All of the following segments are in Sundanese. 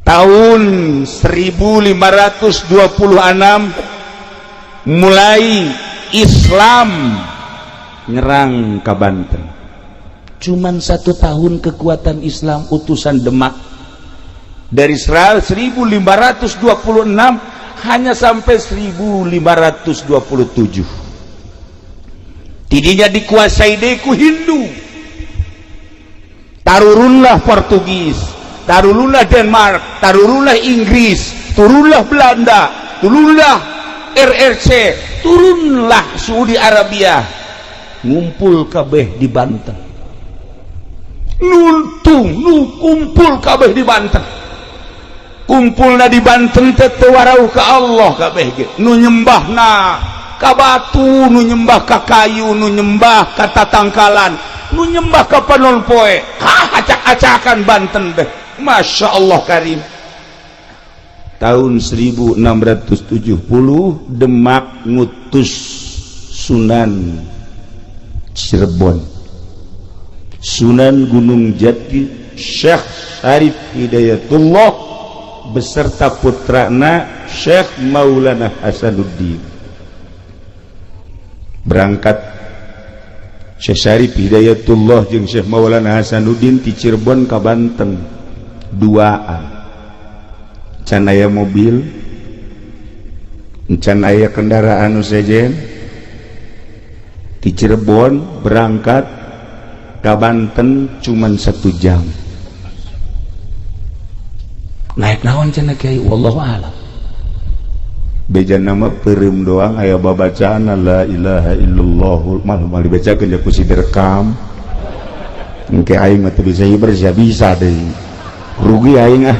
Tahun 1526 mulai Islam nyerang ke Banten. Cuman satu tahun kekuatan Islam utusan Demak dari 1526 hanya sampai 1527. Tidinya dikuasai deui ku Hindu. Tarurunlah Portugis, tarurunlah Denmark, tarurunlah Inggris, turunlah Belanda, turunlah RRC, turunlah Saudi Arabia, ngumpul kabeh di Banten. Nuntung nu kumpul kabeh di Banten. Kumpulna di Banten teh teu warauh ka Allah kabeh ge. Nu nyembahna ka batu, nu nyembah ka kayu, nu nyembah ka tatangkalan, nu nyembah ka panon poe. Hah, acak-acakan Banten deh. Masya Allah Karim. Tahun 1670 Demak ngutus Sunan Cirebon, Sunan Gunung Jati, Syekh Syarif Hidayatullah beserta putrana Syekh Maulana Hasanuddin. Berangkat Syekh Syarif Hidayatullah jeung Syekh Maulana Hasanuddin di Cirebon ka Banten duaan. Can aya mobil, can aya kendaraan nu sejen. Di Cirebon berangkat ke Banten cuman 1 jam. Naik naon cenah, Kiai? Wallahu a'lam. Beja nama peureum doang, aya babacaan la ilaha illallah mal mal dibacakeun ku si direkam. Engke aing mah teu bisa hiber, sia bisa deui, rugi aing ah.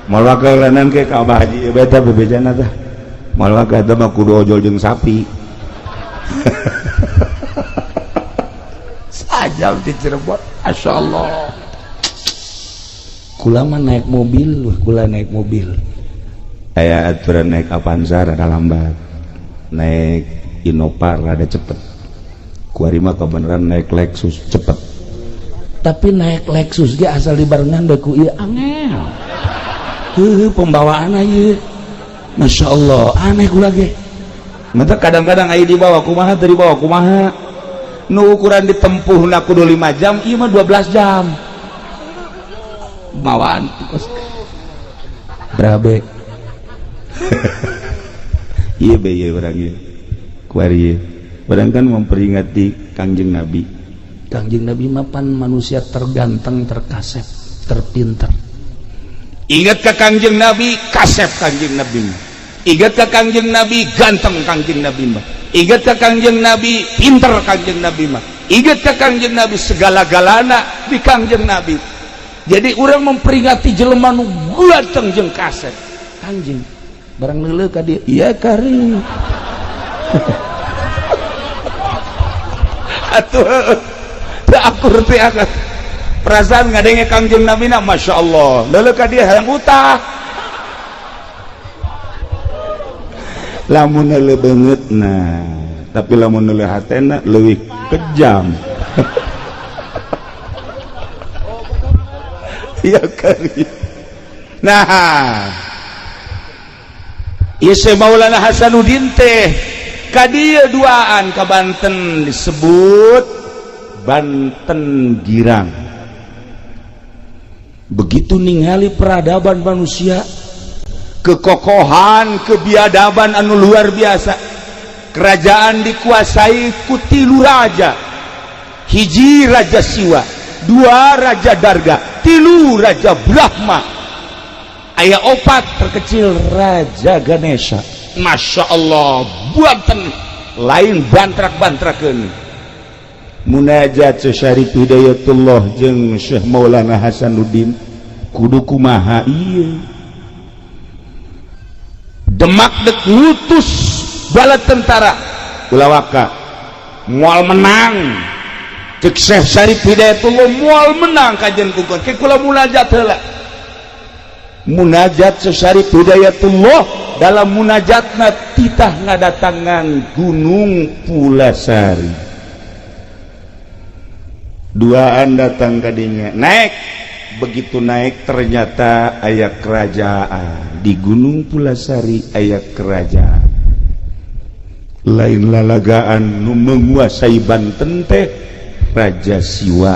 Moal wakalanan ke ka Abah Haji beta bebejana tah. Moal wakal eta mah kudu ojol jeung sapi. Sajam di Cirebon, Masya Allah. Kula mah naik mobil, wah, kula naik mobil. Aya aturan naik Avanza rada lambat, naik Innova rada cepet. Kuari mah kebenaran naik Lexus cepet. Tapi naik Lexus ge asal dibarengan bae ku ieu angel. Heuh, pembawaan ieu. Masya Allah, aneh kula ge. Mata kadang-kadang aya dibawa kumaha teu dibawa kumaha. Nu ukuran ditempuhna kudu 5 jam, ieu mah 12 jam. Bawaan berabe. Iya be, iya orang ieu. Kuari ieu. Urang kan memperingati Kangjeng Nabi. Kangjeng Nabi mapan manusia terganteng, terkasep, terpinter. Ingat ke Kangjeng Nabi, kasep Kangjeng Nabi mah. Ingat ke Kangjeng Nabi, ganteng Kangjeng Nabi mah. Ingat ke Kangjeng Nabi, pinter Kangjeng Nabi mah. Ingat ke Kangjeng Nabi, segala-galana di Kangjeng Nabi. Jadi orang memperingati jelema nu ganteng jeung kasep. Kangjeng barang leuleuh ka dieu, iya kari. Atuh teu akur teh akan. Perasaan ngadenge Kangjeng Nabi na Masya Allah. Leuleuh ka dieu hayang utah. Lamun leuleuh beungeutna, tapi lamun leuleuh hatena leuwih kejam. Iya kari. Nah, ieu Syekh Maulana Hasanuddin teh ka dieu duaan ka Banten disebut Banten Girang. Begitu ningali peradaban manusia, kekokohan, kebiadaban anu luar biasa. Kerajaan dikuasai ku tilu raja. Hiji raja Siwa, dua raja Darga, tilu raja Brahma, aya opat terkecil raja Ganesha. Masya Allah, buatan lain bantrak-bantrakeun. Munajat Syarif Hidayatullah jeung Syekh Maulana Hasanuddin kudu kumaha ieu. Demak dek ngutus bala tentara ulawaka moal menang. Cek Syekh Syarif Hidayatullah moal menang kajian kukun. Ke kula munajat heula. Munajat Syekh Syarif Hidayatullah dalam munajatna titah ngadatangan Gunung Pulasari. Duaan datang kadinya, naik Begitu naik ternyata aya kerajaan di Gunung Pulasari, aya kerajaan lain lalagaan nu menguasai Banten teh Raja Siwa,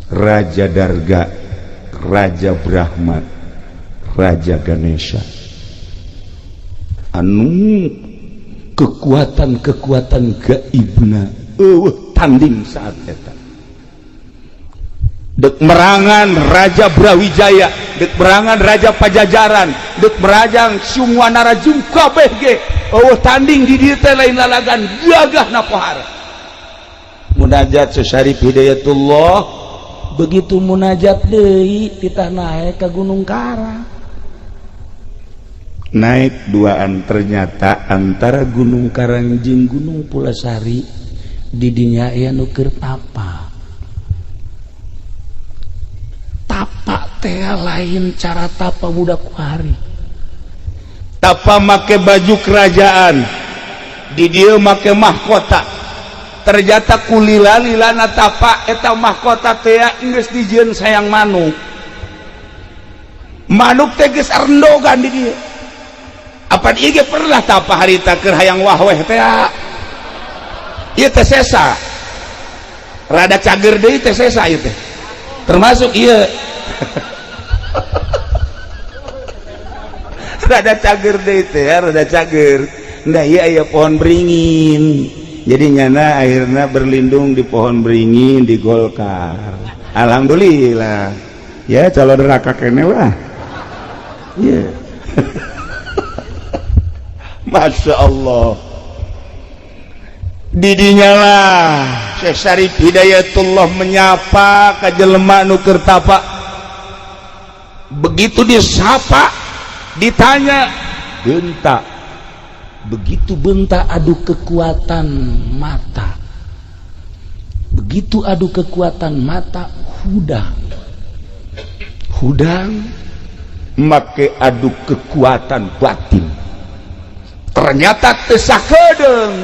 Raja Darga, Raja Brahma, Raja Ganesha, anu kekuatan-kekuatan gaibna eueuh tanding saat eta. Dek merangan Raja Brawijaya, dek merangan Raja Pajajaran, dek merajang semua narajung kabeh ge eueuh tanding di dieu teh, lain lalagan gagah na pohara. Munajat Syarif Hidayatullah, begitu munajat deui titah naik ke Gunung Karang. Naik duaan, ternyata antara Gunung Karang jeung Gunung Pulasari didinya aya nu keur tapa. Tapa teh lain cara tapa budak kuari. Tapa make baju kerajaan, di dieu make mahkota. Ternyata kulila-lilana tapa, eta mahkota teh geus dijieun sayang manuk. Manuk teh geus arendogan di dieu. Apa ieu ge pernah tapa harita keur hayang wahweh teh? Ieu teh sesa, rada cager deui teh sesa ieu teh, termasuk ieu rada cager deui teh, rada cager. Nah, ieu aya pohon beringin, jadi nyana akhirnya berlindung di pohon beringin di Golkar. Alhamdulillah ya, calon neraka kene lah ya. Masya Allah, didinya lah Syekh Syarif Hidayatullah menyapa ka jelema nu keur tapa. Begitu disapa, ditanya bentak. Begitu bentak, adu kekuatan mata. Begitu adu kekuatan mata, hudang hudang make adu kekuatan batin, ternyata teu sakedeung.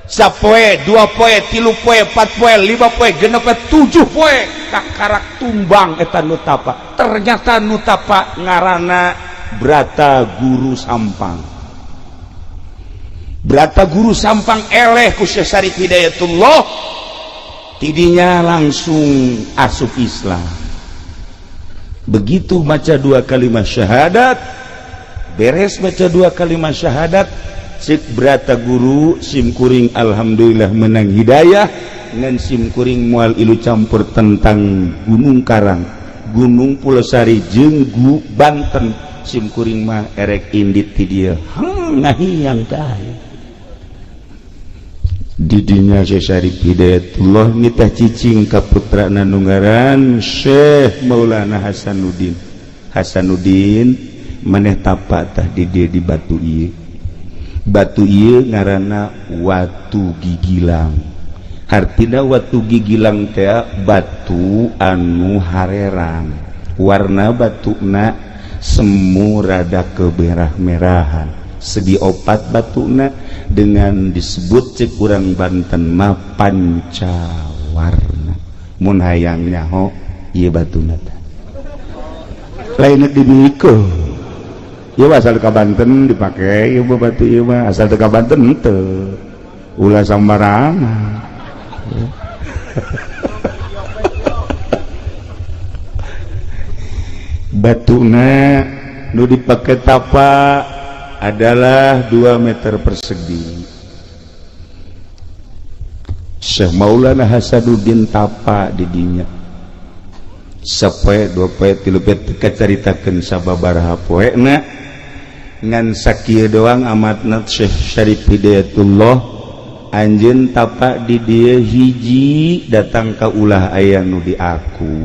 Sapoe, 2 poe, 3 poe, 4 poe, 5 poe, 6 poe, 7 poe, kakarak tumbang eta nu tapa. Ternyata nu tapa ngaranna Brata Guru Sampang. Brata Guru Sampang eleh ku Syekh Syarif Hidayatullah, tidinya langsung asup Islam. Begitu maca dua kalimat syahadat, beres baca dua kalimat syahadat, cek Brata Guru, "Sim kuring alhamdulillah menang hidayah, ngan sim kuring mual ilu campur tentang Gunung Karang, Gunung Pulosari jeung Banten. Sim kuring mah erek indit ti dieu." Ngahiang tah didinya Syekh Syarif Hidayatullah nitah cicing ka putrana nu ngaran Syekh Maulana Hasanuddin. "Hasanuddin, maneh tapa tah di dieu di batu ieu." Batu ieu ngaranna Watu Gigilang. Hartina Watu Gigilang teh batu anu harerang, warna batuna semu rada kemerah-merahan, segi opat batuna, dengan disebut cek urang Banten mah pancawarna. Mun hayang nyaho ieu batuna teh lain dimiliki. Ieu asal ka Banten dipake ieu batu ieu mah, asal ka Banten henteu, ulah sambarangan. Batuna nu dipake tapa adalah 2 meter persegi. Syekh Maulana Hasanuddin tapa didinya sapoe, 2 poe, 3 poe, teu kacaritakeun sababaraha poena, ngan sakieu doang amatna Syekh Syarif Hidayatullah anjeun tapa di dieu hiji datang ka ulah aya nu di aku,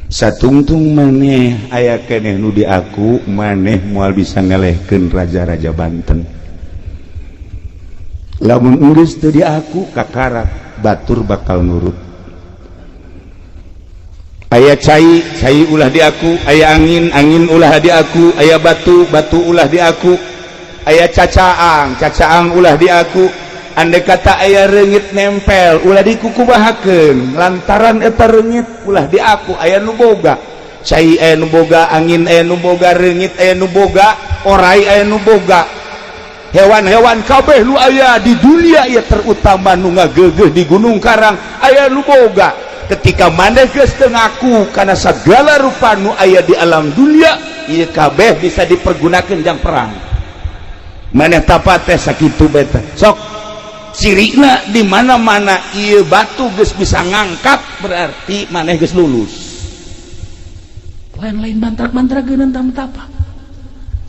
satungtung maneh aya keneh nu di aku, maneh moal bisa ngelehkeun raja-raja Banten. Lamun geus teu di aku, kakarak batur bakal nurut. Aya cai, cai ulah di aku, aya angin, angin ulah di aku, aya batu, batu ulah di aku, aya cacaang, cacaang ulah di aku, Andai kata aya reungit nempel, ulah dikukumahakeun, lantaran eta reungit ulah diaku aya nu boga cai, aya nu boga angin, aya nu boga reungit, aya nu boga orai, aya nu boga hewan-hewan kabeh nu aya di dunia ieu, terutama nu ngageugeuh di Gunung Karang aya nu boga. Ketika maneh geus teu ngaku kana segala rupa nu aya di alam dunia ieu, kabeh bisa dipergunakan jang perang. Maneh tapa teh sakitu beta. Sok cirina di mana-mana ieu batu geus bisa ngangkat, berarti maneh geus lulus. Lain-lain mantrak-mantra geuneun tapa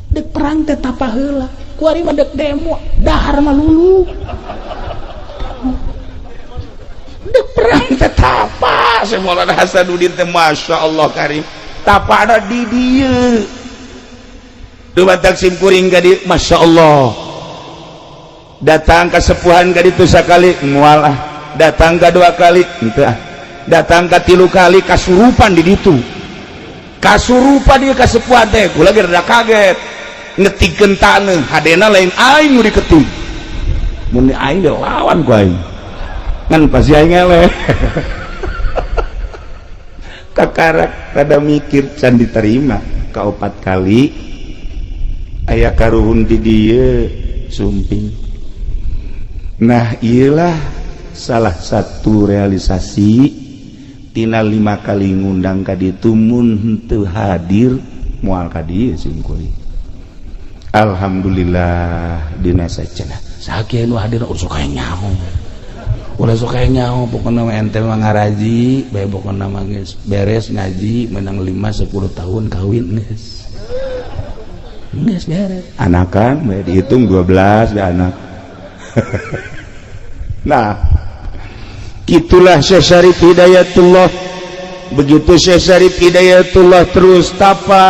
dek perang teh, tapa heula. Kuari mah dek demo, dahar mah lulu. Dek perang teh tapa. Syekh Maulana Hasanuddin teh, Masya Allah karim, tapa ada di dieu. Dumatak simkuring ka dieu, Masya Allah, datang kasepuhan ka ditu sakali, moal ah. Datang ka dua kali, henteu ah. Datang ka tilu kali, kasurupan di ditu, kasurupan dia kasepuhan teh. Kula ge rada kaget, ngetikeun taneuh hadena lain aing nu diketik. Mun aing ge lawan ku aing, ngan pasti aing eleh. Kakarak rada mikir, can diterima. Kaopat kali aya karuhun di dieu sumping. Nah, iyalah salah satu realisasi tina lima kali ngundang ka ditu. Mun henteu hadir, moal ka dieu simkuring. Alhamdulillah dina sacenah. Sakieu nu hadir, ulah sok aya nyaho, ulah sok aya nyaho. Pokona mah ente mah ngaraji bae, pokona mah geus beres ngaji menang 5 10 tahun kawin, geus geus beres. Anakan bae dihitung 12 ya anak. Nah, itulah Syekh Syarif Hidayatullah. Begitu Syekh Syarif Hidayatullah terus tapa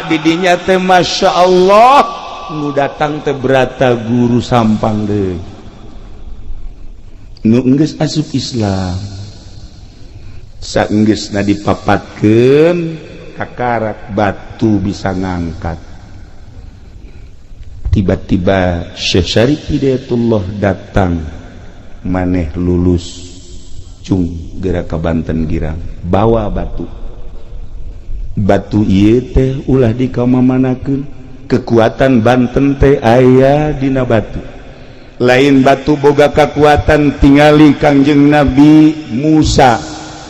didinya teh, Masya Allah, nu datang teh berata guru Sampang deh nu enggeus asup Islam. Saenggeusna dipapatkeun, kakarak batu bisa ngangkat. Tiba-tiba Syekh Syarif Hidayatullah datang, "Maneh lulus, cung, gerak ke Banten Girang, bawa batu. Batu ieu teh ulah dikamamanakeun. Kekuatan Banten teh aya dina batu. Lain batu boga kekuatan, tingali Kangjeng Nabi Musa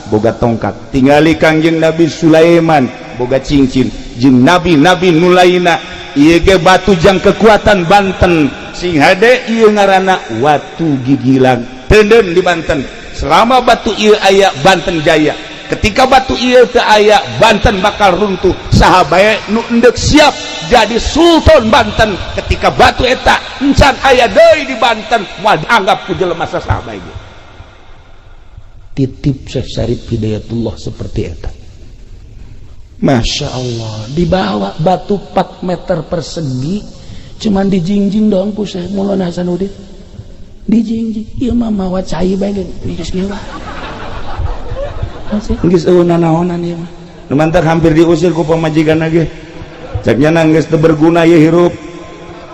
boga tongkat, tingali Kangjeng Nabi Sulaiman boga cincin, jeung nabi-nabi nu lainna. Ieu ge batu jang kekuatan Banten. Sing hade, ieu ngaranna watu gigilang, tenden di Banten. Selama batu ieu aya, Banten jaya. Ketika batu ieu teu aya, Banten bakal runtuh. Saha bae nu endek siap jadi sultan Banten, ketika batu eta encan aya deui di Banten, moal dianggap ku jelema saha bae ge." Titip Syekh Syarif Hidayatullah seperti eta. Masya Allah, dibawa batu 4 meter persegi, cuman dijingjing doang ku Syekh Maulana Hasanuddin. Dijingjing, ieu mah mawa cai bae ge geus kieu. Geus eueuh nanaonan ieu mah. Nu mantak hampir diusir ku pamajikan ge. Cek nya geus teu berguna ieu hirup.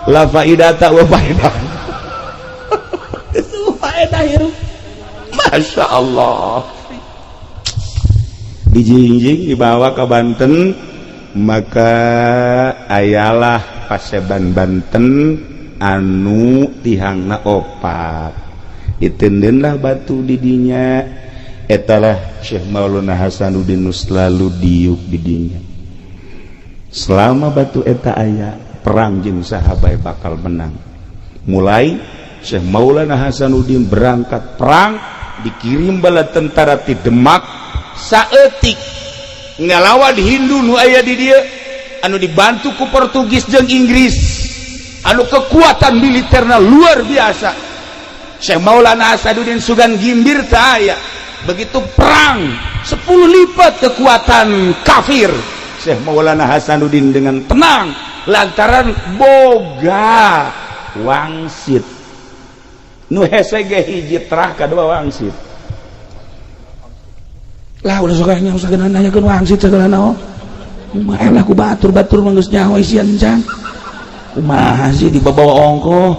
La faidata wa faedah. Geus faedah hirup. Masya Allah, dijingjing, dibawa ke Banten. Maka ayalah Paseban Banten anu tihangna opat, ditendenlah batu didinya. Etalah Syekh Maulana Hasanuddin nu selalu diuk didinya. Selama batu eta aya, perang jeung saha bae bakal menang. Mulai Syekh Maulana Hasanuddin berangkat perang, dikirim bala tentara ti Demak saeutik ngalawan Hindu nu aya di dieu anu dibantu ku Portugis jeung Inggris, anu kekuatan militerna luar biasa. Syekh Maulana Hasanuddin sugan gimbir teu aya. Begitu perang, 10 lipat kekuatan kafir. Syekh Maulana Hasanuddin dengan tenang lantaran boga wangsit. Nu hese ge hiji terah, kadua wangsit. Lah, ulah sok nya usah nanyakeun wangsit segala naon. Kumaha lah ku batur, batur mah geus nyaho isian can. Kumaha sih dibawa ongkoh.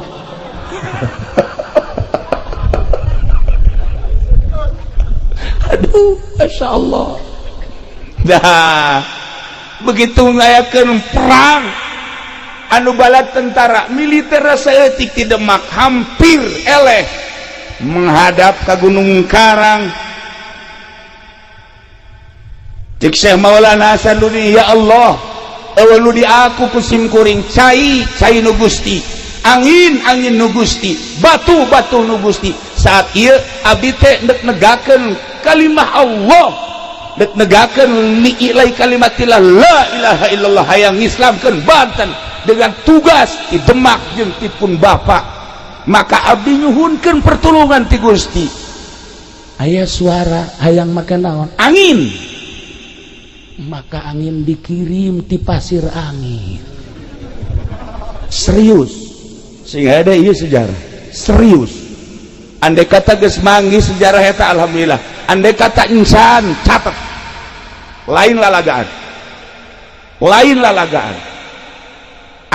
Aduh, Masya Allah. Dah begitu ngayakeun perang anu bala tentara militer saeutik di Demak hampir eleh menghadap ke Gunung Karang. Cek Syekh Maulana Hasanuddin, ya Allah, eueuh nu di aku ku simkuring cai cai nu Gusti, angin angin nu Gusti, batu batu nu Gusti. Saat ieu abdi teh ndek negakeun kalimah Allah, dek negakeun li'ilai kalimatillah la ilaha illallah, hayang ngislamkeun Banten dengan tugas di Demak jeung tipun bapak. Maka abdi nyuhunkeun pertolongan ti Gusti. Aya suara hayang make naon? Angin. Maka angin dikirim ti pasir angin. Serius sehingga ada ieu sejarah serius. Andai kata geus manggih sejarah eta alhamdulillah, andai kata insan catat lain lalagaan, lain lalagaan.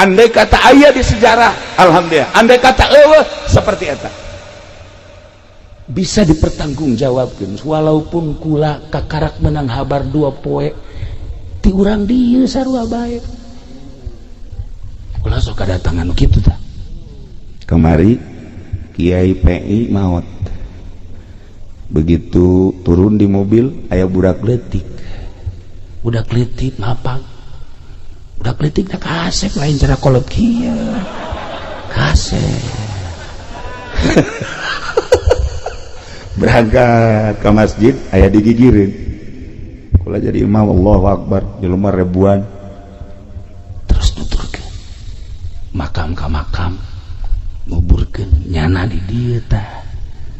Andai kata aya di sejarah alhamdulillah, andai kata eueuh seperti eta bisa dipertanggungjawabkeun. Walaupun kula kakarak menang habar dua poe ti urang dieu sarua bae, kula sok kadatangan kitu tah. Kemari Kiai PI maot, begitu turun di mobil aya budak leutik, budak leutik mapak, budak leutik teh kasep lain cara kolot kieu kasep. Berangkat ke masjid aya digigirin, kula jadi imam, Allahu Akbar, jelema ribuan. Terus nuturkeun makam ka makam, nguburkeun nyana di dieu tah,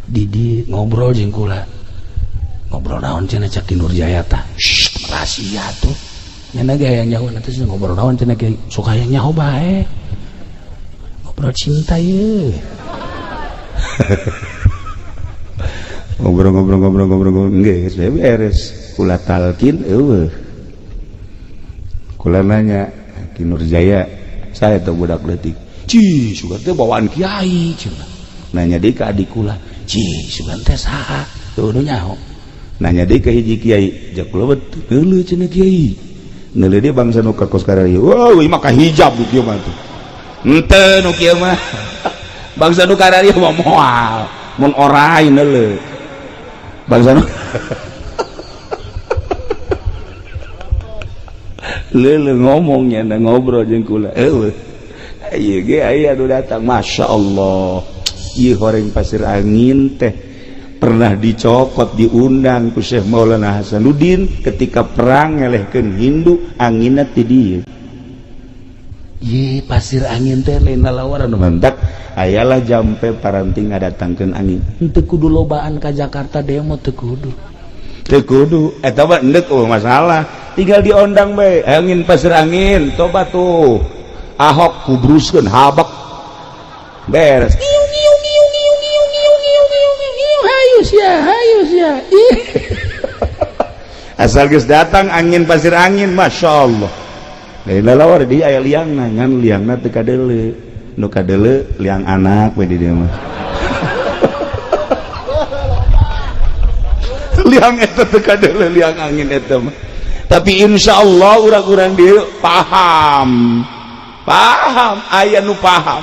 di dieu ngobrol jeung kula, ngobrol naon cenah cak Ki Nurjaya tah, rahasia tuh nyana ge hayang nyaho nanti ngobrol naon cenah ge sok hayang nyaho bae, ngobrol cinta ye. Ngobrol-ngobrol-ngobrol-ngobrol geus beres, kula talkin eueuh. Kula nanya Ki Nurjaya, saya teh budak leutik, ci sugan teh bawaan kiai cenah. Nanya deui ka adik kula, ci sugan teh saha? Tuh nu nyaho. Nanya deui ka hiji kiai, jak kula betul neuleuh cenah kiai. Neuleuh dia bangsa nu ka kos kararieu. Wah, ieu mah ka hijab nu kieu mah tuh. Henteu nu kieu mah. Bangsa nu kararieu mah moal, mun orai neuleuh. Bangsa nu leuleuh ngomongnya ngobrol jeung kula. Eueuh. Ieu ge aya nu datang, Masya Allah. Ieu horeng pasir angin teh pernah dicokot, diundang ku Syekh Maulana Hasanuddin ketika perang ngelehkeun Hindu, anginna ti dieu. Ye pasir angin teh lain lalawaran nu mantak ayalah jampe paranting ngadatangkeun angin. Henteu kudu lobaan ka Jakarta demo teu kudu. Teu kudu eta mah endek eueuh masalah, tinggal diondang bae angin pasir angin coba tuh Ahok kubruskeun habak beres. Hayu sia, hayu sia. Asal geus datang angin pasir angin, Masya Allah. Lain lalawar di aya liangna, ngan liangna teu kadeuleu. Nu kadeuleu liang anak we di dieu mah. Liang eta teu kadeuleu, liang angin eta mah. Tapi insya Allah urang-urang dieu paham. Paham, aya nu paham.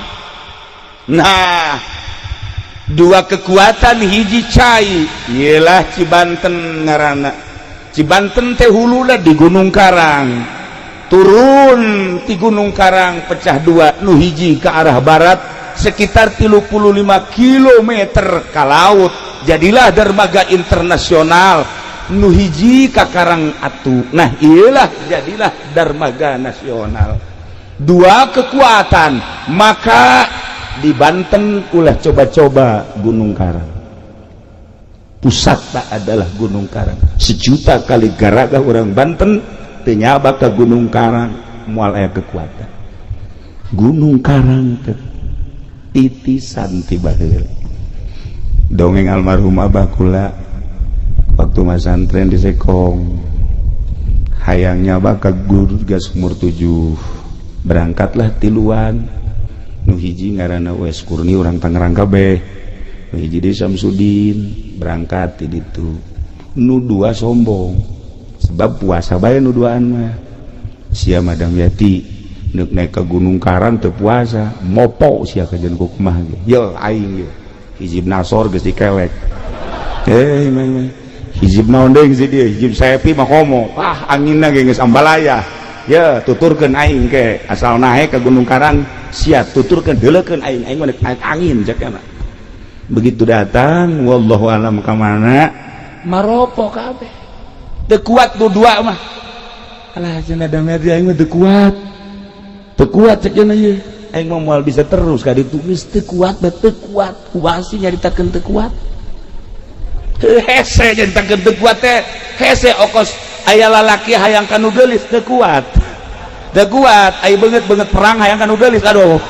Nah, dua kekuatan hiji cai ialah Cibanten ngaranna. Cibanten teh huluna di Gunung Karang. Turun di Gunung Karang pecah dua, nu hiji ke arah barat sekitar 35 km ke laut, jadilah dermaga internasional. Nu hiji ka Karang Atu, nah iyalah jadilah dermaga nasional. Dua kekuatan, maka di Banten ulah coba-coba Gunung Karang. Pusatna adalah Gunung Karang. Sejuta kali garaga orang Banten teu nyaba ka Gunung Karang, moal aya kekuatan. Gunung Karang teh titisan ti baheula. Dongeng almarhum abah kula waktu masantren di Sekong, hayang nyaba ka guru gas umur 7, berangkatlah tiluan. Nu hiji ngaranna Wes Kurni urang Tangerang kabeh, nu hiji deui Samsudin, berangkat ti ditu. Nu dua sombong sebab puasa bae nu duaan mah. Sia Madam Yati neuk naik ke Gunung Karang teu puasa, mopo sia kajian ku kumaha ge. Ye aing ye. Hizib Nasor geus dikelek. Eh, mah hizib naon deui geus dieu, hizib Saepi mah komo. Ah, anginna ge geus ambalaya. Ya, tuturkeun aing ke asal naik ke Gunung Karang sia tuturkeun deuleukeun aing, aing mah naik angin cek mah. Begitu datang wallahu alam ka mana maropo kabeh. Teu kuat nu dua mah. Alah cenah Damyati aing mah teu kuat. Teu kuat cek cenah ieu. Aing mah moal bisa terus ka ditu geus teu kuat teu kuat. Kuasi nyaritakeun teu kuat. Hese nyaritakeun teu kuat teh. Hese okos aya lalaki hayang ka nu geulis teu kuat. Teu kuat, aya beungeut-beungeut perang hayang ka nu geulis aduh.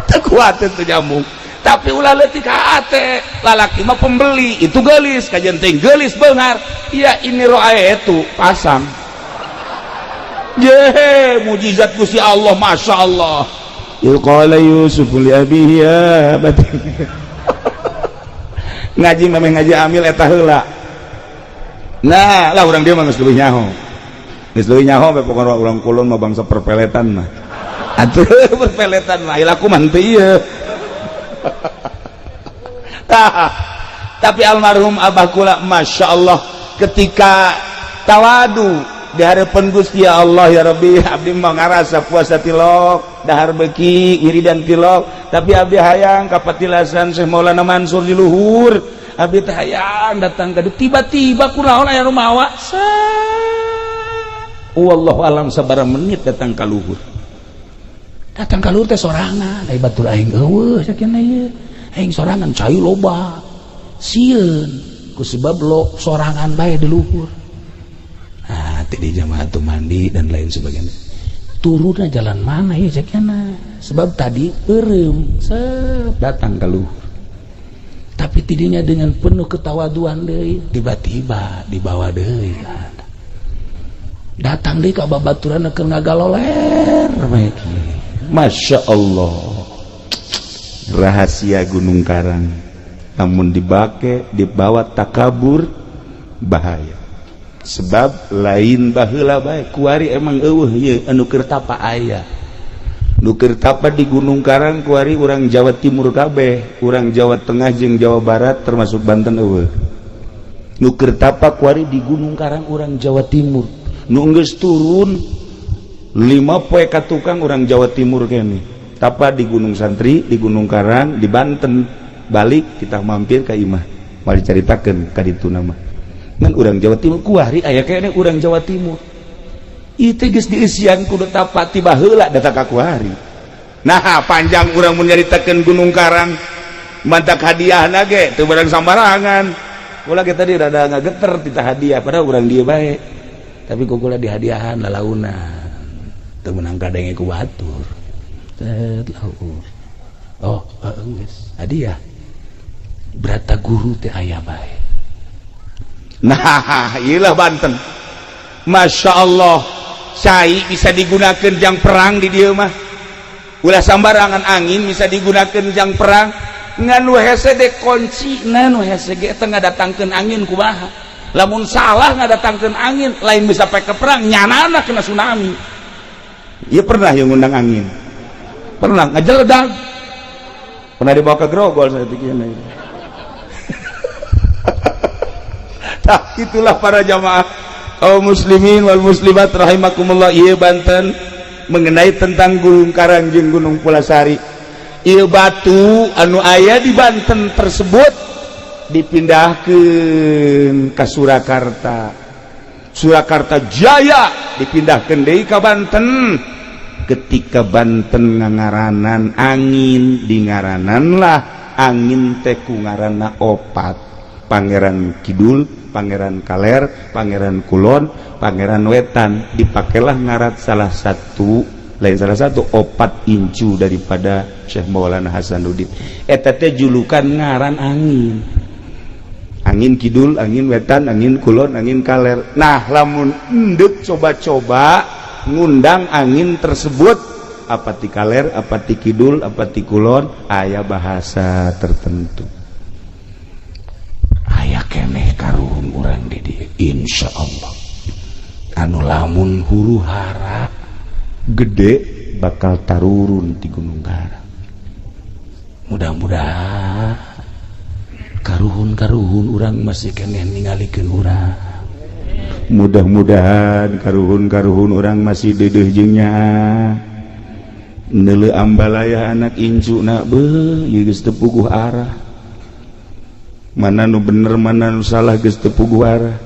Teu kuat teu nyambung. Tapi ulah leutik hate, lalaki mah pembeli, itu geulis, kajian teh geulis beunghar. Ya ini roa itu pasang. Ye, mujizat Gusti Allah, Masya Allah. Qala Yusuf li abihi ya abati. Ngaji mah ngaji amil eta heula. Nah, lah urang dia mah geus leuwih nyaho. Geus leuwih nyaho bae pokona urang kulon mah bangsa perpeletan mah. Atuh perpeletan mah laku mah henteu ieu. Tah, tapi almarhum abah kula Masya Allah ketika tawadu di hadapan Gusti ya Allah ya Rabbi, abdi mah ngarasa puasa tilok dahar beki wiridan tilok, tapi abdi hayang kapatilasan Syekh Maulana Mansur di luhur, abdi teh hayang datang ka tiba-tiba kunaon aya nu mawa. Wallahu alam sabaraha menit datang ka luhur. Datang ka luhur teh sorangan, ai batur aing eueuh sakieu ieu. Aing sorangan cai loba. Sieun ku sebab lo sorangan bae di luhur. Nah, di jamaah tuh mandi dan lain sebagainya. Turunnya jalan mana ya cekana? Sebab tadi eureum set datang ke luhur. Tapi tidinya dengan penuh ketawaduan deui, tiba-tiba dibawa deui kan. Datang deui ka babaturan keur ngagaloler bae. Masya Allah. Rahasia Gunung Karang. Namun dibake dibawa takabur bahaya. Sebab lain baheula bae kuari emang eueuh ieu anu keur tapa aya. Nu keur tapa di Gunung Karang kuari urang Jawa Timur kabeh, urang Jawa Tengah jeung Jawa Barat termasuk Banten eueuh. Nu keur tapa kuari di Gunung Karang urang Jawa Timur. Nu geus turun 5 poe ka tukang urang Jawa Timur kene. Tapa di Gunung Santri, di Gunung Karang, di Banten. Balik kita mampir ka imah. Moal dicaritakeun ka ditu nama. Ngan urang Jawa Timur kuari aya kene urang Jawa Timur. Ieu teh geus dieusian kudu tapa tiba heula datang ka kuari. Nah, panjang urang mun nyaritakeun Gunung Karang mantak hadiahna ge teu barang sambarangan. Ulah ge tadi rada ngageter tita hadiah padahal urang dieu bae. Tapi ku kula dihadiahan lalaunan. Teu meunang kadenge ku batur. Set laur. Oh, geus hadiah. Brata guru teh aya bae. Nah, iyalah Banten. Masya Allah, cai bisa digunakan jang perang di dieu mah. Ulah sambarangan angin bisa digunakan jang perang. Ngan nu hese de kunci, nu hese ge teh ngadatangkeun angin kumaha. Lamun salah ngadatangkeun angin, lain bisa pake perang, nyanana kena tsunami. Ieu pernah yang ngundang angin. Pernah ngajeledag. Pernah dibawa ke Grogol saya pikir. Nah, itulah para jamaah kaum muslimin wal muslimat rahimakumullah. Ieu Banten mengenai tentang Gunung Karang jeung Gunung Pulasari. Ieu batu anu aya di Banten tersebut dipindahkeun ka Surakarta. Surakarta Jaya dipindahkeun deui ka Banten. Ketika Banten ngangaranan angin, dingarananlah angin teh ku ngaranna opat. Pangeran Kidul, Pangeran Kaler, Pangeran Kulon, Pangeran Wetan. Dipakailah ngarat salah satu, lain salah satu opat incu daripada Syekh Maulana Hasanuddin. Eta teh julukan ngaran angin. Angin Kidul, angin Wetan, angin Kulon, angin Kaler. Nah, lamun endek coba-coba ngundang angin tersebut, apa ti Kaler, apa ti Kidul, apa ti Kulon, aya bahasa tertentu. Aya keneh karuhun urang di dieu, insyaallah anu lamun huru hara gede bakal tarurun di Gunung Karang. Mudah-mudahan karuhun-karuhun urang masih keneh ningalikeun urang. Mudah-mudahan karuhun-karuhun urang masih deudeuh jeung nyaah neuleu ambalaya anak incu na beuh ieu geus teu puguh arah, mana nu bener mana nu salah geus teu puguh arah.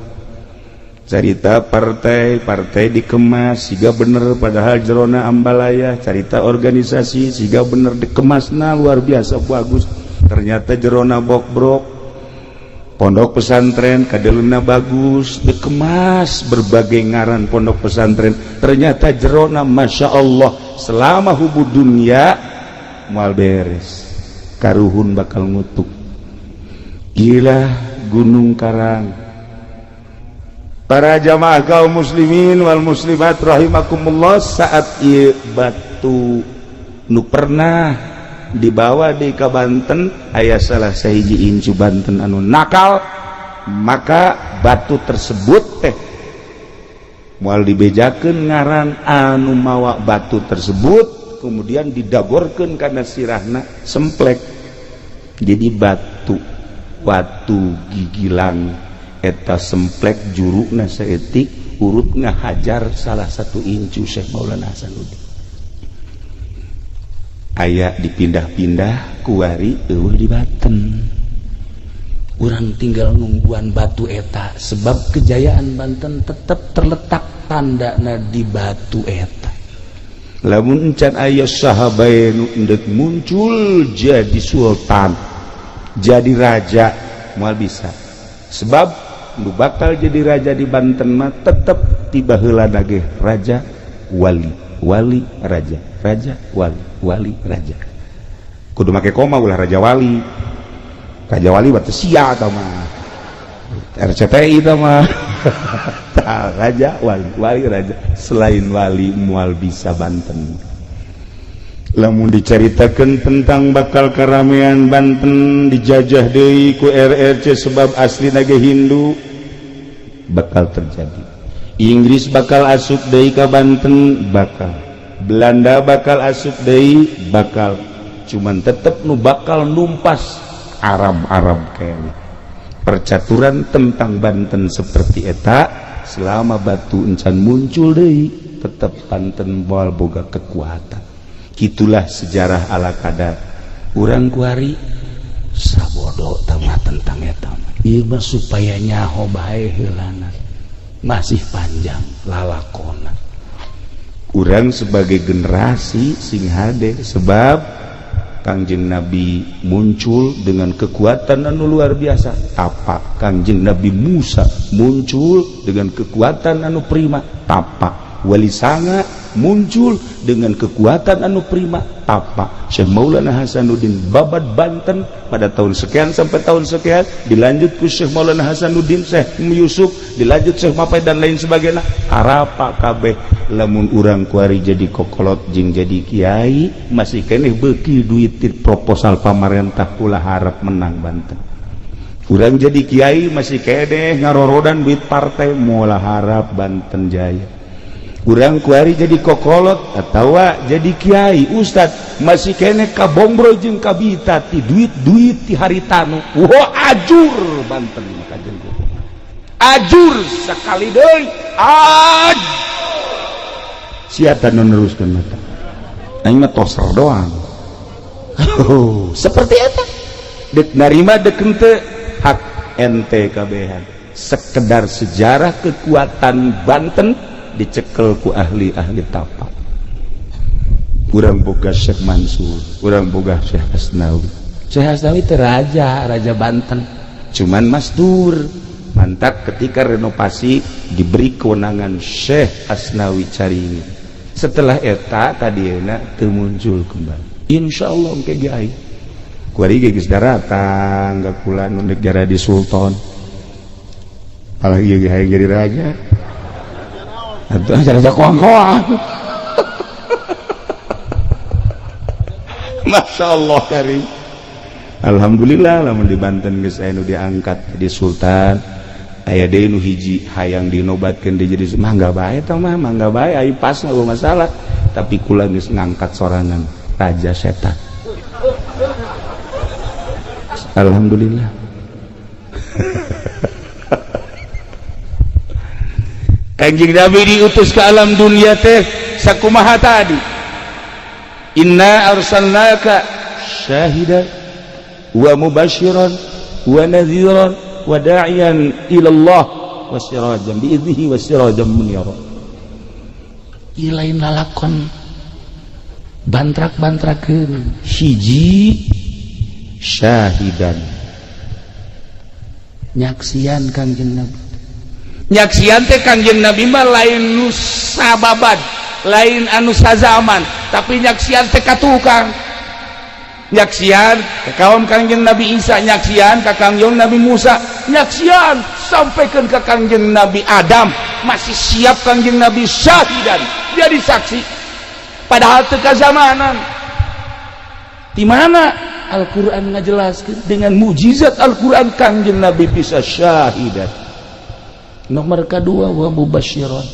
Carita partai partai dikemas siga bener, padahal jerona ambalaya. Carita organisasi siga bener, dikemasna luar biasa bagus, ternyata jerona bokbrok. Pondok pesantren kadeluna bagus, dikemas berbagai ngaran pondok pesantren, ternyata jerona Masya Allah. Selama hubu dunia moal beres, karuhun bakal ngutuk. Gila Gunung Karang. Para jamaah kaum muslimin wal muslimat rahimakumullah, saat ieu batu nu pernah dibawa di ka Banten, aya salah sahiji incu Banten anu nakal, maka batu tersebut teh moal dibejakeun ngaran anu mawa batu tersebut, kemudian didagorkeun kana sirahna semplek jadi batu watu gigilang. Eta semplek jurukna saeutik, urut ngahajar salah satu incu Syekh Maulana Hasanuddin. Aya dipindah-pindah kuari eueuh di Banten. Urang tinggal nungguan batu eta, sebab kejayaan Banten tetap terletak tandana di batu eta. Lamun encan aya sahabat nu endek muncul jadi sultan, jadi raja, moal bisa. Sebab nu bakal jadi raja di Banten mah tetep tiba heula ge raja wali, wali raja, raja wali, wali raja. Kudu make koma, ulah raja wali. Raja wali batu sia tah mah. RCTI tah mah. Tah, raja wali, wali raja. Selain wali moal bisa Banten. Lamun diceritakan tentang bakal keramaian Banten dijajah deui ku RRC, sebab asli ge Hindu, bakal terjadi. Inggris bakal asup deui ka Banten, bakal. Belanda bakal asup deui, bakal. Cuman tetep nu bakal numpas Arab-Arab kayaknya. Percaturan tentang Banten seperti eta, selama batu encan muncul deui, tetep Banten moal boga kekuatan. Gitulah sejarah ala kadar. Urang kuari sabodo tama tentang eta. Ieu mah supaya nyaho bae heulana. Masih panjang lalakona. Urang sebagai generasi sing hade, sebab Kangjeng Nabi muncul dengan kekuatan anu luar biasa. Tapak Kangjeng Nabi Musa muncul dengan kekuatan anu prima. Tapak Wali Sanga muncul dengan kekuatan anu prima. Tapak Syekh Maulana Hasanuddin babad Banten pada tahun sekian sampai tahun sekian, dilanjut ku Syekh Maulana Hasanuddin, Syekh Yusuf, dilanjut Syekh Mapai dan lain sebagainya. Arapa kabeh lamun urang kuari jadi kokolot jeung jadi kiai masih keneh beuki duit proposal pamarentah, ulah harap menang Banten. Urang jadi kiai masih keneh ngarorodan duit partai, moal harap Banten jaya. Urang kuari jadi kokolot atawa jadi kiai ustad masih keneh kabombro jeung kabita ti duit-duit ti haritanu, wah, ajur Banten. Kajen ajur sekali deui, aj siapa nu neruskeun mata aing mah toser doang. Oh, seperti eta dek narima dek henteu, hak ente kabehan. Sekedar sejarah kekuatan Banten dicekel ku ahli-ahli tapak. Urang boga Syekh Mansur, urang boga Syekh Asnawi. Syekh Asnawi itu raja, raja Banten. Cuman masdur mantap ketika renovasi diberi kewenangan Syekh Asnawi Caringin. Setelah eta tadieuna teu muncul kembali. Insyaallah engke ge aya. Kuari ge geus daratang ka kula nu negara di sultan. Apalagi ge hayang jadi raja. Atuh raja koang-koang. Masya Allah karim. Alhamdulillah lamun di Banten geus aya nu diangkat di sultan, aya deui nu hiji hayang dinobatkeun deui jadi mangga bae tah mah, mangga bae ai pas nggak masalah. Tapi kula geus ngangkat sorangan raja setan. Alhamdulillah. Kanjeng Nabi diutus ke alam dunia teh sakumaha tadi. Inna arsalnaka syahidan wa mubasyiran wa nadhiran wa da'iyan ila Allah wa sirajan bi idnihi wa sirajan munira. Ieu lain lalakon bantrak-bantrakeun. Hiji syahidan, nyaksian Kangjeng Nabi. Nyaksian teh Kangjeng Nabi mah lain nu sababad, lain anu sazaman, tapi nyaksian teh ka tukang. Nyaksian ka kaum Kangjeng Nabi Isa, nyaksian ka Kangjeng Nabi Musa, nyaksian sampaikan ka Kangjeng Nabi Adam, masih siap Kangjeng Nabi syahidan, jadi saksi. Padahal teu kazamanan. Di mana Al-Qur'an ngajelaskeun dengan mukjizat Al-Qur'an Kangjeng Nabi bisa syahidan. Nomor kedua wa mubasyiran.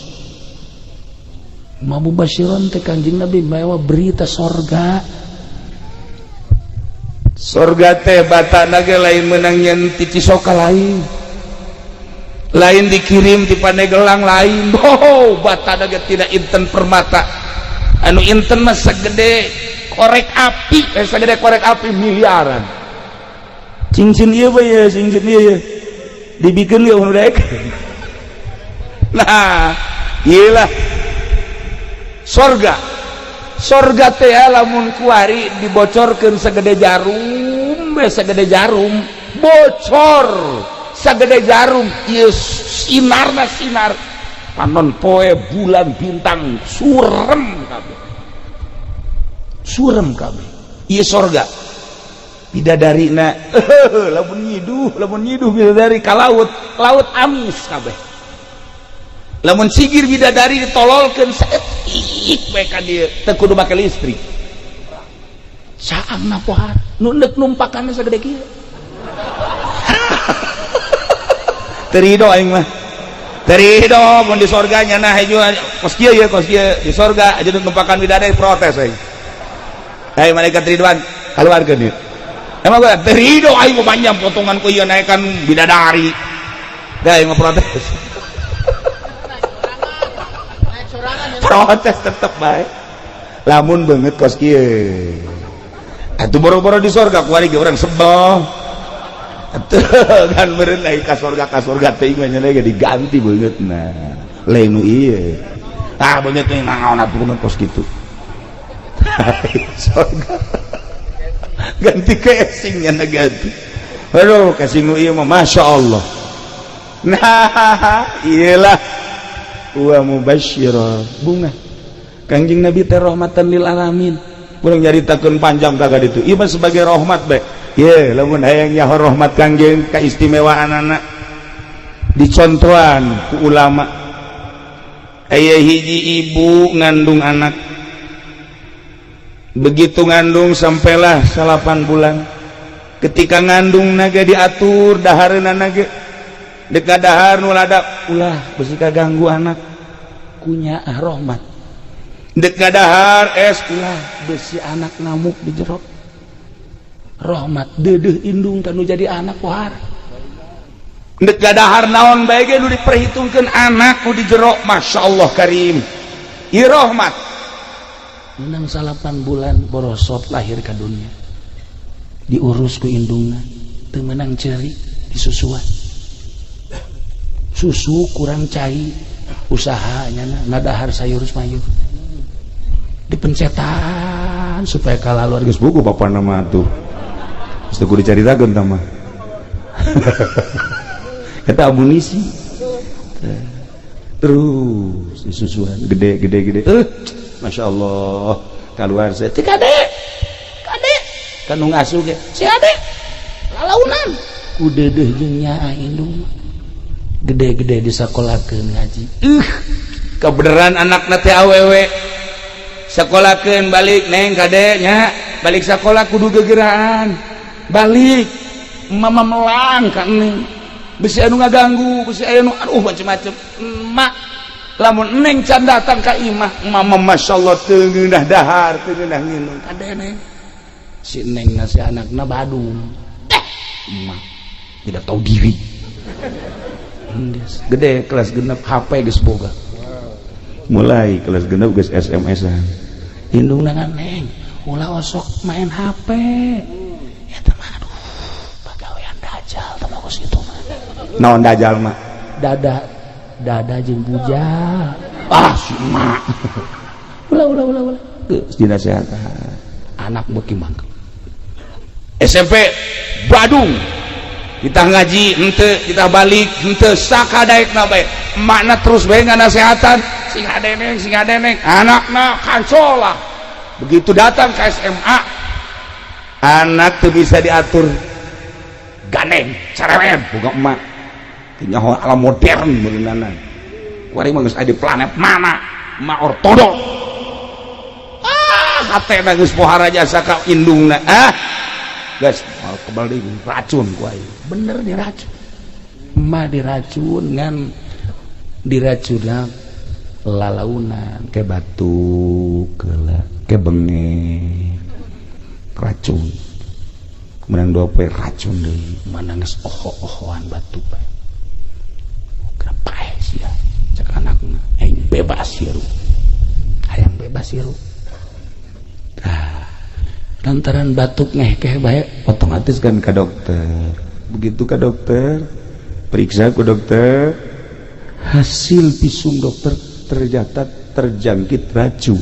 Mubasyiran teh Kangjeng Nabi mawa berita sorga. Sorga teh batana ge lain meunang nyen ti Cisoka lain. Lain dikirim ti Pandeglang lain. Oh, batana ge tidak inten permata. Anu inten mah sagede korek api, sagede korek api miliaran. Cincin ieu bae ye, cincin ieu ye. Dibikeun ge nu daek. Nah, iyalah sorga. Sorga teh lamun kuari dibocorkeun sagede jarum, we sagede jarum, bocor sagede jarum, ieu sinarna sinar. Panon poe bulan bintang surem kabeh. Surem kabeh. Ieu sorga. Bidadarina lamun nyiduh bidadari ka laut, laut amis kabeh. Lamun sigir bidadari ditololkeun saeutik bae ka dieu, teu kudu make listrik. Saangna pohar, nu neuk numpakanna sagede kieu. Teu rido aing mah. Teu rido mun di sorga nya nah hejo kos kieu ye, kos kieu di sorga aja nu numpakan bidadari protes aing. Hai malaikat Ridwan, keluarkeun ieu. Emang gua teu rido aing mah panjang potongan ku ieu naekan bidadari. Da aing mah protes. Protes tetep bae. Lamun beungeut kos kieu. Atuh boro-boro di sorga kuari ge urang sebel. Atuh kan meureun ai ka sorga teh mah nya ge diganti beungeutna. Lain nu ieu. Ah beungeut teh naon atuh beungeut kos kitu. Sorga. Ganti casingnya na ganti. Aduh casing nu ieu mah Masya Allah. Nah, iyalah wa mubasyira bunga. Kangjeng Nabi teh rahmatan lil alamin. Urang nyaritakeun panjang ka ditu. Ieu mah sebagai rahmat bae. Ye, lamun hayang nyaho rahmat Kangjeng kaistimewaanana dicontohan ku ulama. Aya hiji ibu ngandung anak. Begitu ngandung sampailah 8 bulan. Ketika ngandung naga diatur dahareuna naga. Deka dahar nu ladap ulah besi kaganggu anak. Kunya rahmat. Deka dahar es ulah besi anak ngamuk di jero. Rahmat deudeuh indung kanu jadi anak pohara. Deka dahar naon bae ge nu diperhitungkeun anak nu di jero. Masya Allah karim. Ieu rahmat. Menang 8 bulan borosot lahir ka dunia. Diurus ku indungna, teu meunang ceuri disusuan. Susu kurang cai, usahanya nadahar sayur mayur. Dipencetan supaya kalaluar geus buku bapana mah atuh. Geus teu kudu dicaritakeun tah mah. Eta amunisi. Terus disusuan gede gede gede. Masya Allah keluar saya ti kade kade kanu ngasuh ge si ade lalaunan ku deudeuh jeung nyaah indung gede-gede disakolakeun ngaji. Kebeneran anakna teh awewe sakolakeun balik neng kade nya balik sakola kudu gegeraan Balik, mama melang ka Neng, bisi anu ngaganggu, bisi aya nu, aduh, macem-macem. Emak, lamun Neng can datang ka imah, mama masya Allah teu ngeunah dahar, teu ngeunah nginum. Kade, Neng. Si Neng ngasih anakna Badung, eh, emak tidak tahu diri. Gede kelas 6, HP geus boga. Mulai kelas 6 geus SMS-an. Indungna, "Neng, ulah osok main HP ya." Mah, aduh, pagawean dajal teh mah kos kitu mah. Naon dajal mah? Dada dada jeung bujal. Ah, si emak, ulah, ulah, ulah, ulah. Geus dinasehatan. Anak beuki mangkel. SMP Badung, kita ngaji henteu, kita balik henteu, sakadaekna bae emakna terus bae nganasehatan, "Sing hade, Neng, sing hade, Neng." Anakna kancola. Begitu datang ke SMA, anak tuh bisa diatur. Gandeng, cerewet, boga emak nyaho alam modern beunana. Kuari mah geus aya di planet mana, emak ortodok. Ah, hatena geus pohara jasa ka indungna. Ah, geus moal kebal deui, racun ku aing. Bener diracun, emak diracun, ngan diracunna lalaunan. Ke batuk heula, ke bengek, racun. Menang 2 poe racun deui. Mana geus oho-ohoan, batuk bae. Kenapa sih ya? Cek anakna, "Aing bebas hirup, hayang bebas hirup." Nah, lantaran batuk ngehkeh bae. Otomatis kan ke dokter. Begitu ke dokter, periksa ke dokter, hasil visum dokter ternyata terjangkit racun.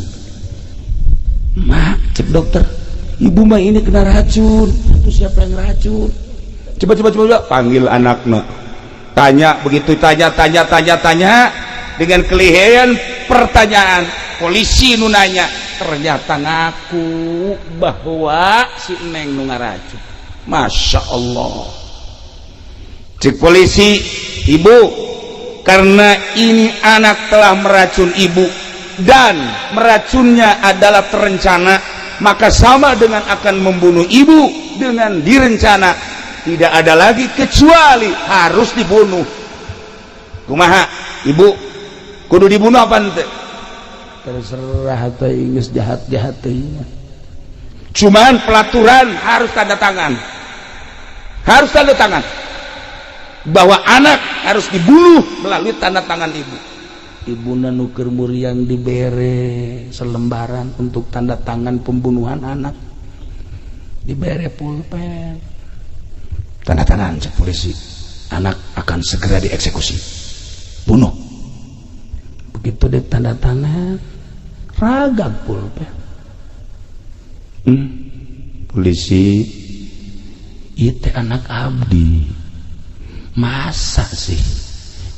"Mak," cek dokter, "ibu mah ini kena racun." Itu siapa yang racun? Coba, coba, coba, coba. Panggil anaknya, tanya. Begitu tanya, tanya, tanya, tanya, dengan kelihayan pertanyaan polisi nu nanya, ternyata ngaku bahwa si Neng nu ngaracun. Masya Allah. Cek polisi, "Ibu, karena ini anak telah meracun ibu dan meracunnya adalah terencana, maka sama dengan akan membunuh ibu dengan direncana. Tidak ada lagi kecuali harus dibunuh. Kumaha, ibu, kudu dibunuh apa ente?" Terserah atau geus jahat-jahat teuing. Cuman pelaturan harus tanda tangan, harus tanda tangan bahwa anak harus dibunuh melalui tanda tangan ibu. Ibuna nu keur muriang dibere selembaran untuk tanda tangan pembunuhan anak, dibere pulpen, "Tanda tangan," cek polisi, "anak akan segera dieksekusi, bunuh." Begitu ditanda tangan, ragag pulpen. Polisi. Itu anak abdi, masa sih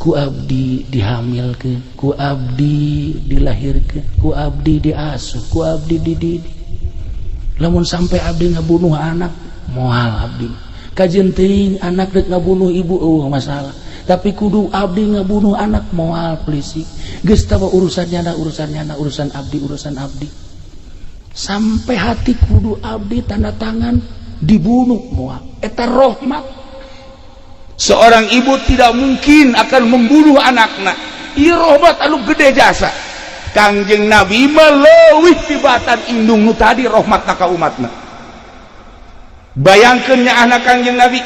ku abdi dihamilkeun, ku abdi dilahirkeun, ku abdi diasuh, ku abdi dididik, lamun sampai abdi ngabunuh anak, moal abdi. Kajeun teuing anak rek ngabunuh ibu, oh, masalah, tapi kudu abdi ngabunuh anak, moal. Polisi geus tahu urusannya na, urusannya na, urusan abdi, urusan abdi. Sampai hati kudu abdi tanda tangan dibunuh, moal. Eta rahmat. Seorang ibu tidak mungkin akan membunuh anaknya. Ieu rahmat anu gede jasa. Kangjeng Nabi mah leuwih tibatan indung nu tadi rahmat ka umatna. Bayangkeun nya anak Kangjeng Nabi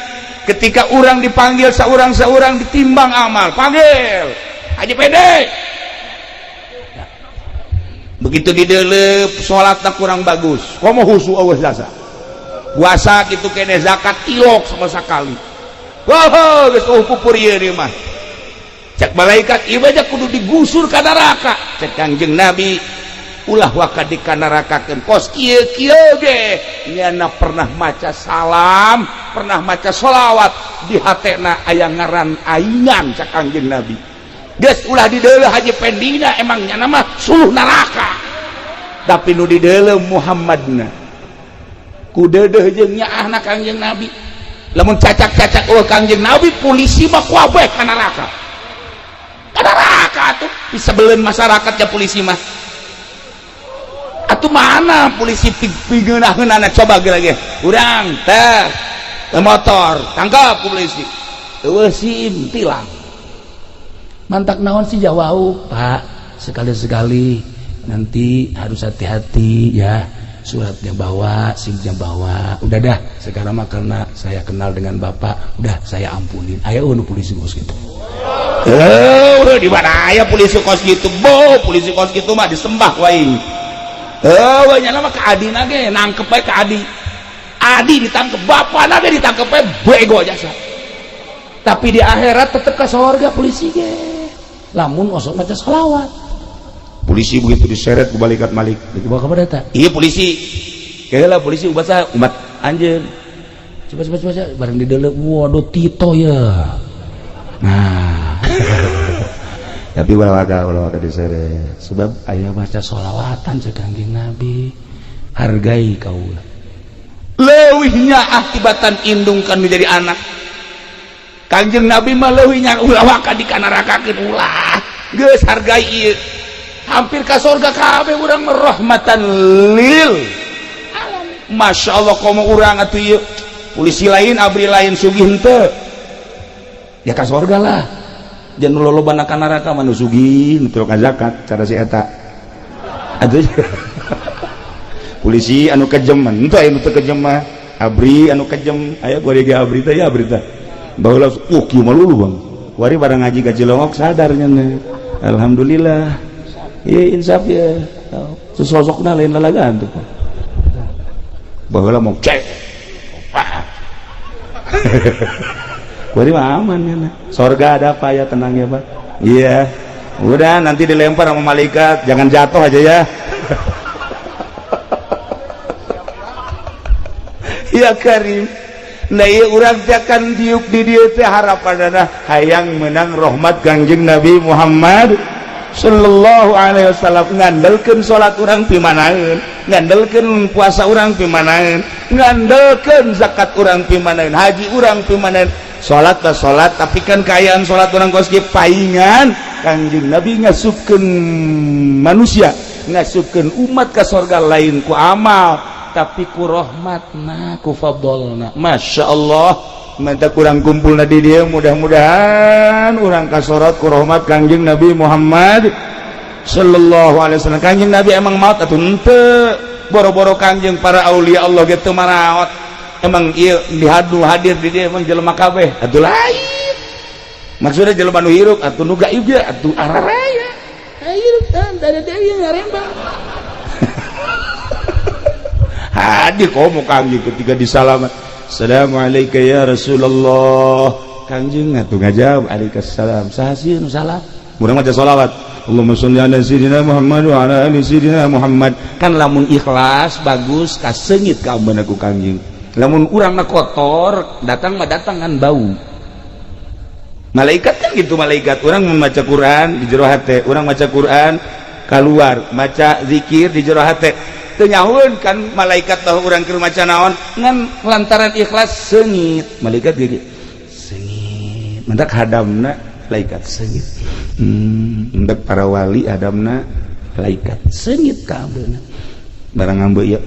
ketika orang dipanggil seorang-seorang, ditimbang amal, panggil Haji Pede. Begitu didelep, salatna kurang bagus, komo husu, euweuh jasa, puasa gitu kene, zakat ilok sama sekali. Wah, geus pupur ieu mah. Cek malaikat, "Ieu aja kudu digusur ka neraka." Cek Kangjeng Nabi, "Ulah waka dikanarakakeun, kos kieu kieu ge nyana pernah maca salam, pernah maca sholawat, di hatena aya ngaran aingan." Cek Kangjeng Nabi, "Geus, ulah dideuleu Haji Pendina, emang nyana mah suluh neraka, tapi nu dideuleu Muhammadna." Ku deudeuh jeung nyaahna Kangjeng Nabi. Lamun cacak-cacak, oh, Kangjeng Nabi, polisi mah kuabeh ka neraka, ka neraka tuh disebelin masyarakat ya polisi mah. Atuh mana polisi pigeunah-geunahna, coba lagi urang teh. Motor tangkap ku polisi. Eueuh SIM tilang. Mantak naon sih jawau, Pak? Sekali-sekali nanti harus hati-hati ya. Suratnya bawa, SIM-nya bawa. Udah dah, sekarang mah karena saya kenal dengan Bapak, udah saya ampunin. Ayo nu polisi kos gitu. Eh, di mana aya polisi kos gitu? Bo, polisi kos gitu mah disembah wae. Eh, nya mah ka adina ge nangkep bae ka adi. Adi ditangkep, bapana ge ditangkep bae bego jasa. Tapi di akhirat tetep ka sorga polisi ge. Lamun osok maca selawat. Polisi begitu diseret ku malaikat Malik. Dibawa ka mana eta? Iya polisi. Kayaknya polisi ubat saya, umat anjeun. Coba coba coba bareng di dalam, waduh Tito ya. Nah. Tapi ulah waka diseret. Sebab aya baca sholawatan cek Kangjeng Nabi. Hargai kaula. Leuwihnya akibatan indung kan menjadi anak. Kangjeng Nabi mah leuwihnya ulah waka dikanarakakeun ulah. Geus hargai ieu. Hampir ka sorga kabeh urang rahmatan lil alamin. Masya Allah komo urang atuh ieu. Polisi lain abri lain sugih henteu. Ya ka sorga lah. Jangan loloba ka neraka mah nu sugih nu teu zakat cara si eta. Atuh polisi anu kejem henteu aya nu teu kejem mah. Abri anu kejem aya gua ge abri teh ya abri teh. Baheula kieu mah lulu Bang. Wari barang ngaji ka Cilongok sadarnya. Alhamdulillah. Iya insaf ya. Sesosokna lain lalagaan tuh. Baheula mau cek. Wari mah aman ya. Sorga ada apa ya, tenang ya Pak. Iya. Udah nanti dilempar sama malaikat, jangan jatuh aja ya. Ya Karim. Nah ieu urang teh kan diuk di dieu teh harapanana hayang menang rahmat Kangjeng Nabi Muhammad sallallahu alaihi wasallam. Ngandelkeun salat urang pimanaeun, ngandelkeun puasa urang pimanaeun, ngandelkeun zakat urang pimanaeun, haji urang pimanaeun. Salat lah salat, tapi kan kaayaan salat urang kos kieu paingan Kangjeng Nabi ngasupkeun manusia, ngasupkeun umat ka sorga lain ku amal tapi ku rahmatna, ku fadlna. Masya Allah, minta kurang kumpul di dia, mudah-mudahan urang kasorot ku rahmat Kangjeng Nabi Muhammad sallallahu alaihi wasallam. Kangjeng Nabi emang maut atuh henteu, boro-boro Kangjeng para aulia Allah gitu maraot. Emang ieu dihadu hadir di dia emang jelema kabeh atuh lain. Maksudnya jelema nu hirup atuh nu gaib ge atuh araraya. Hirup kan dari deui ngarembang. Hadir komo Kangjeng ketika disalaman. Assalamualaikum ya Rasulullah. Kangjeng atuh ngajawab alaihissalam. Saha sieun salam? Urang maca sholawat. Allahumma sholli ala sayyidina Muhammad wa ala ali sayyidina Muhammad. Kan lamun ikhlas bagus kaseungit ka ambeuna ku Kangjeng. Lamun urangna kotor, datang mah datang kan bau. Malaikat kan gitu malaikat. Urang membaca Quran di jero hate, urang maca Quran keluar, maca zikir di jero hate. Teu nyahueun kan malaikat tahu urang keur maca naon, ngan lantaran ikhlas seungit. Malaikat ge seungit. Mendak hadamna malaikat seungit. Mendak para wali hadamna malaikat seungit ka ambeuna. Barang ambe ieu.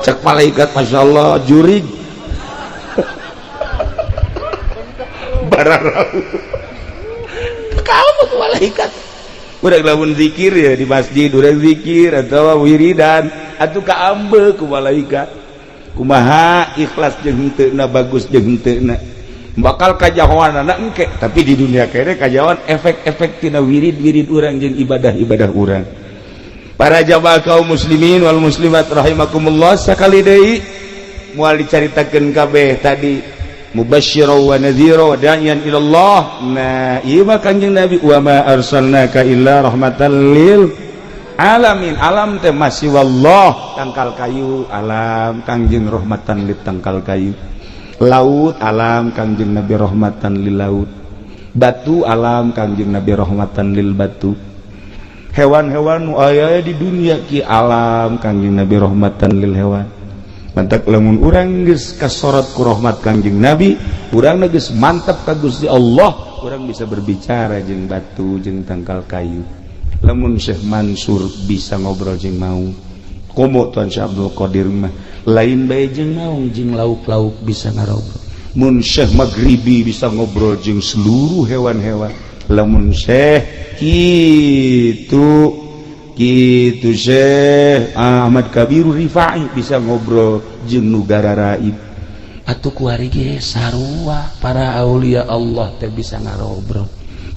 Cek malaikat Masya Allah jurig. Barang kamu malaikat. Udah lamun zikir ya di masjid, udah zikir atau wiridan atau kaambe ku malaikat. Kumaha ikhlas jeung henteu na, bagus jeung henteu na. Bakal kajahoanana engke, tapi di dunia kene kajahoan efek-efek tina wirid-wirid urang jeung ibadah-ibadah urang. Para jamaah kaum muslimin wal muslimat rahimakumullah, sakali deui moal dicaritakeun kabeh tadi mubasysyira wa nadhira wa da'iyan ila Allah. Nah, ieu mah Kangjeng Nabi wa ma arsalnaka illa rahmatan lil alamin. Alam teh masih wallah, tangkal kayu alam Kangjeng rahmatan lil tangkal kayu. Laut alam Kangjeng Nabi rahmatan lil laut. Batu alam Kangjeng Nabi rahmatan lil batu. Hewan-hewan nu aya di dunia ki alam Kangjeng Nabi rahmatan lil hewan. Mantak lamun urang geus kasorot ku rahmat Kangjeng Nabi, urang geus mantap ka Gusti Allah, urang bisa berbicara jeung batu jeung tangkal kayu. Lamun Syekh Mansur bisa ngobrol jeung mau, Komo Tuan Syekh Abdul Qadir mah lain bae jeung naung, jeung lauk-lauk bisa ngarobrol. Mun Syekh Maghribi bisa ngobrol jeung seluruh hewan-hewan. Lamun Syekh kitu kitu, Syekh Ahmad Kabiru Rifai bisa ngobrol jeung nu gararaib. Atuh kuari ge sarua, para aulia Allah teh bisa ngarobrol.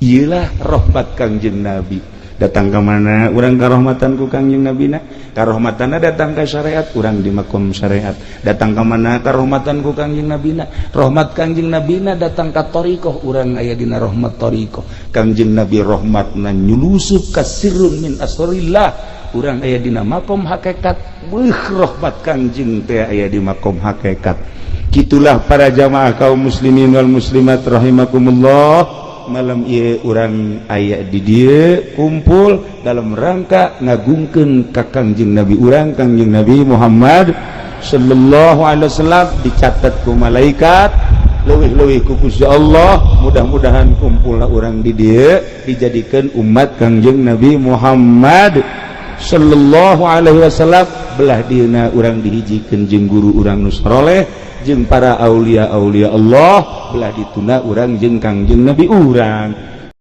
Iyalah rahmat Kangjeng Nabi. Datang ke mana urang karohmatan ku Kangjeng Nabi na? Karohmatana datang ke syariat, urang di makom syariat. Datang ke mana karohmatan ku Kangjeng Nabi na? Rahmat Kangjeng Nabi na datang ka thoriqoh, urang aya dina rahmat thoriqoh. Kangjeng Nabi rahmatna nyulusup ka sirrun min asrorillah, urang aya dina makom hakikat. Wih, rahmat Kangjeng teh aya di makom hakikat. Gitulah para jamaah kaum muslimin wal muslimat rahimakumullah. Malam ieu urang aya di dieu kumpul dalam rangka ngagungkeun ka Kangjeng Nabi urang, Kangjeng Nabi Muhammad sallallahu alaihi wasallam. Dicatat ku malaikat, leuwih-leuwih ku Gusti Allah. Mudah-mudahan kumpul urang di dieu dijadikan umat Kangjeng Nabi Muhammad sallallahu alaihi wasallam. Belah dieuna urang dihijikeun jeung guru urang nu soleh, jeung para aulia aulia Allah. Belah dituna urang jeung Kangjeng Nabi urang.